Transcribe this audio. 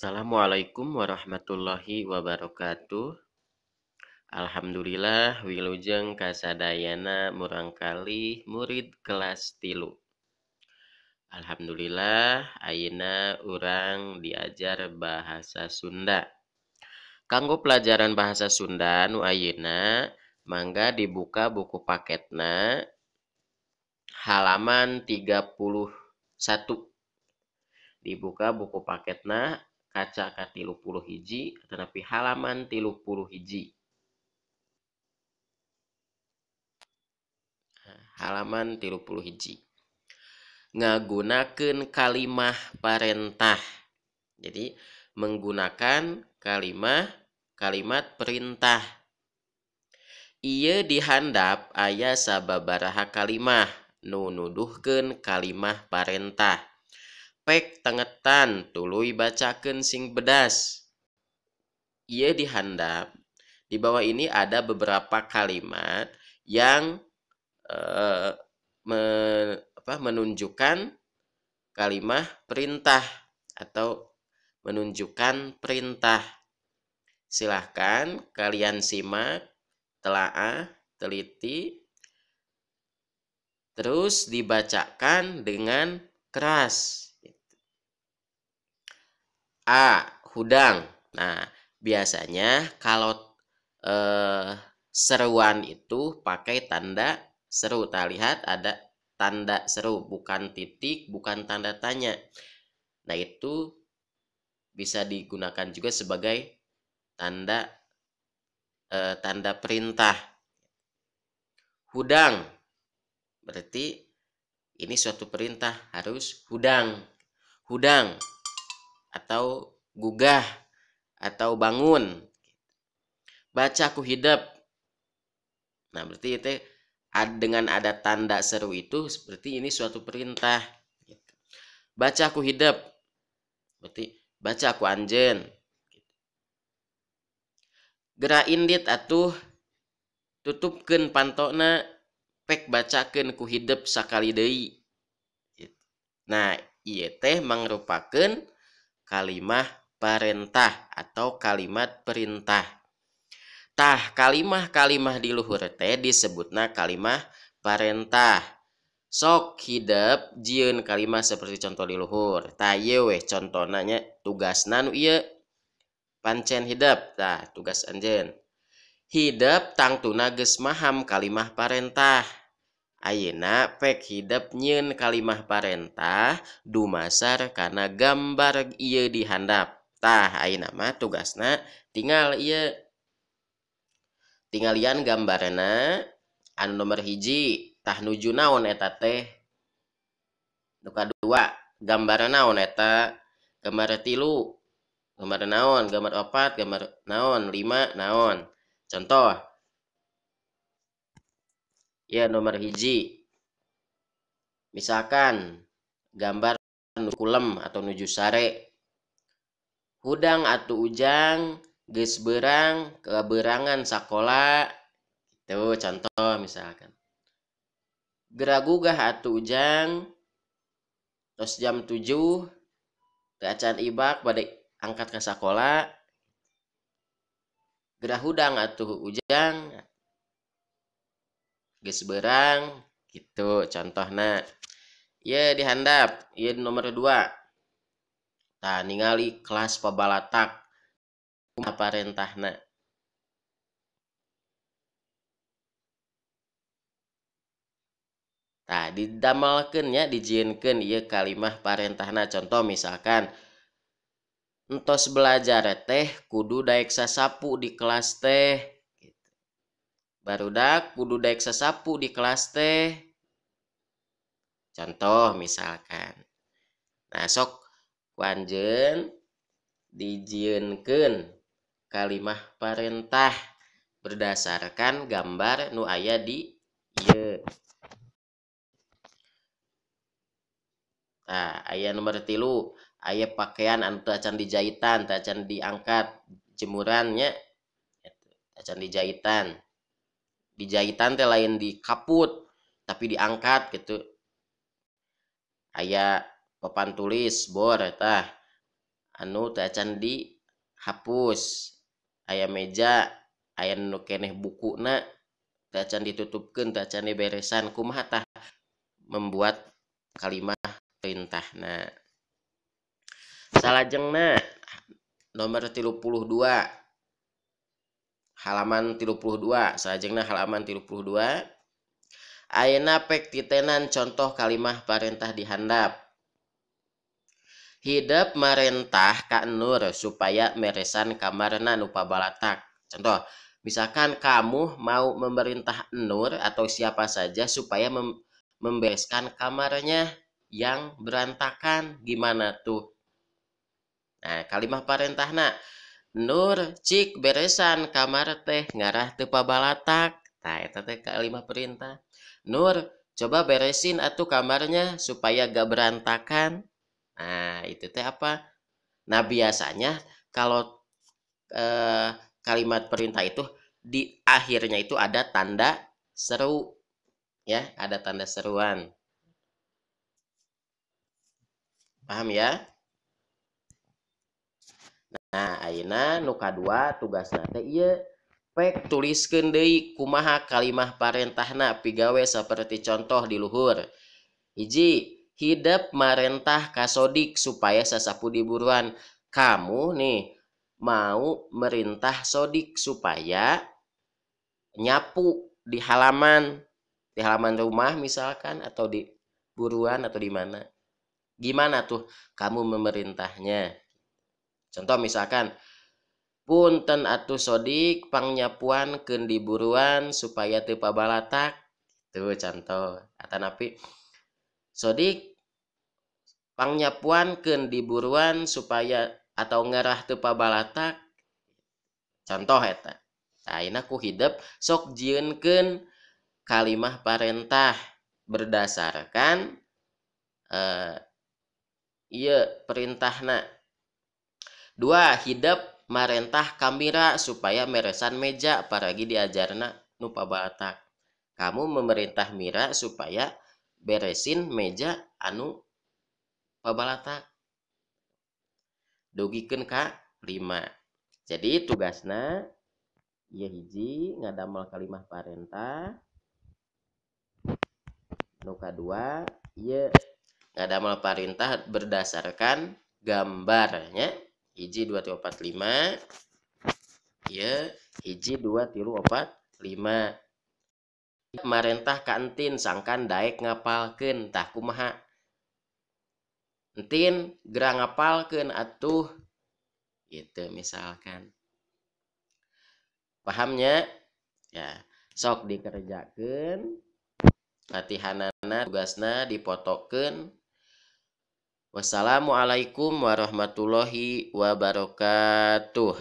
Assalamualaikum warahmatullahi wabarakatuh. Alhamdulillah wilujeng kasadayana murangkalih murid kelas 3. Alhamdulillah ayeuna urang diajar bahasa Sunda. Kanggo pelajaran bahasa Sunda nu ayeuna mangga dibuka buku paketna halaman 31. Dibuka buku paketna kaca ka 31 tetapi halaman 31. Halaman 31. Ngagunakeun kalimah parentah. Jadi menggunakan kalimat perintah. Ieu dihandap aya sababaraha kalimah nu nuduhkeun kalimah parentah. Pek tengetan tuluy bacakeun sing bedas. Ieu dihandap, di bawah ini ada beberapa kalimat yang menunjukkan kalimah perintah atau menunjukkan perintah. Silahkan kalian simak, telaah, teliti, terus dibacakan dengan keras. A, hudang. Nah, biasanya kalau seruan itu pakai tanda seru. Kita lihat ada tanda seru, bukan titik, bukan tanda tanya. Nah, itu bisa digunakan juga sebagai tanda perintah. Hudang berarti ini suatu perintah, harus hudang. Hudang atau gugah atau bangun. Baca ku hidep. Nah, berarti itu dengan ada tanda seru itu seperti ini suatu perintah. Baca ku hidep berarti baca ku anjeun. Gera indit atuh tutupkeun pantona pek bacakeun ku hidep sakali deui. Nah, ieu teh mangrupakeun kalimah parentah atau kalimat perintah. Tah, kalimah-kalimah di luhur teh disebutna kalimah parentah. Sok hidep jieun kalimah seperti contoh di luhur. Tah ieu weh contona nya tugasna nu ieu. Pancen hidep, tah tugas anjeun. Hidep tangtuna geus maham kalimah parentah. Ayeuna pek hidep nyieun kalimah parentah dumasar kana gambar ieu di handap. Tah ayeuna mah tugasna tinggal ieu. Tinggalian gambarna anu nomor 1 tah nuju naon eta teh. Nu kadua gambar naon eta, gambar 3, gambar naon, gambar 4, gambar naon, 5 naon. Contoh ya nomor 1 misalkan gambar nu kulem atau nuju sare. Hudang atuh ujang geus beurang keberangan sakola. Itu contoh misalkan. Gera gugah atuh ujang tos jam 7 teu acan ibak bade angkat ka sakola. Gera hudang atuh ujang geus beurang, gitu contohna. Ieu dihandap, ieu nomor 2. Tah ningali kelas pabalatak kumaha parentahna. Tah didamelkeun nya, dijieunkeun ieu kalimah parentahna. Contoh misalkan entos belajar teh kudu daek sasapu di kelas teh. Barudak kudu daek sasapu di kelas teh. Contoh misalkan. Nah, sok ku anjeun dijieunkeun kalimah parentah berdasarkan gambar nu aya di ieu. Nah, aya nomor 3, aya pakaian anu teu acan dijaitan, teu acan diangkat jemurannya, acan dijaitan. Dijaitan teh lain dikaput tapi diangkat gitu. Aya papan tulis bor tah. anu teu acan dihapus, aya meja aya nu keneh bukuna teu acan ditutupkeun, teu acan diberesan, kumaha tah membuat kalimah perintahna. Salajengna nomor 32 halaman 32, salajengna halaman 32 ayeuna pek titenan contoh kalimah parentah di handap. Hidep marentah ka Nur supaya meresan kamarna nu pabalatak. Contoh, misalkan kamu mau memerintah Nur atau siapa saja supaya membereskan kamarnya yang berantakan, gimana tuh? Nah, kalimah parentahna Nur cik beresan kamar teh ngarah teu pabalatak. Tah eta teh kalimah perintah. Nur coba beresin atuh kamarnya supaya gak berantakan. Nah, itu teh apa? Nah, biasanya kalau kalimat perintah itu di akhirnya itu ada tanda seru, ya, ada tanda seruan. Paham ya? Nah, ayeuna nu kadua tugasna teh ieu pek tuliskeun deui kumaha kalimah parentahna pigawe seperti contoh di luhur. Hiji, hidep marentah ka Sodik supaya sasapu di buruan. Kamu nih mau merintah Sodik supaya nyapu di halaman rumah misalkan, atau di buruan atau di mana. Gimana tuh kamu memerintahnya? Contoh misalkan, punten atuh Sodik pangnyapuan keun di buruan supaya teu pabalatak. Tuh contoh. Atanapi Sodik pangnyapuan keun di buruan supaya atau ngarah teu pabalatak. Contoh eta. Ayeuna ku hidep sok jieunkeun kalimah parentah berdasarkan ieu perintahna. Dua, hidep marentah kamira supaya meresan meja paragi diajarna nu pabalatak. Kamu memerintah Mira supaya beresin meja anu pabalatak. Dugikeun ka 5. Jadi tugasna ieu hiji ngadamel kalimah parentah. Nu kadua ieu ngadamel parentah berdasarkan gambarnya. 1 2 3 4 5. Ieu 1 2 3 4 5. Marentah ka Entin sangkan daek ngapalkeun, tah kumaha? Entin geura ngapalkeun atuh. Gitu misalkan. Pahamnya? Ya, sok dikerjakeun. Latihanana tugasna dipotokeun. Wassalamualaikum warahmatullahi wabarakatuh.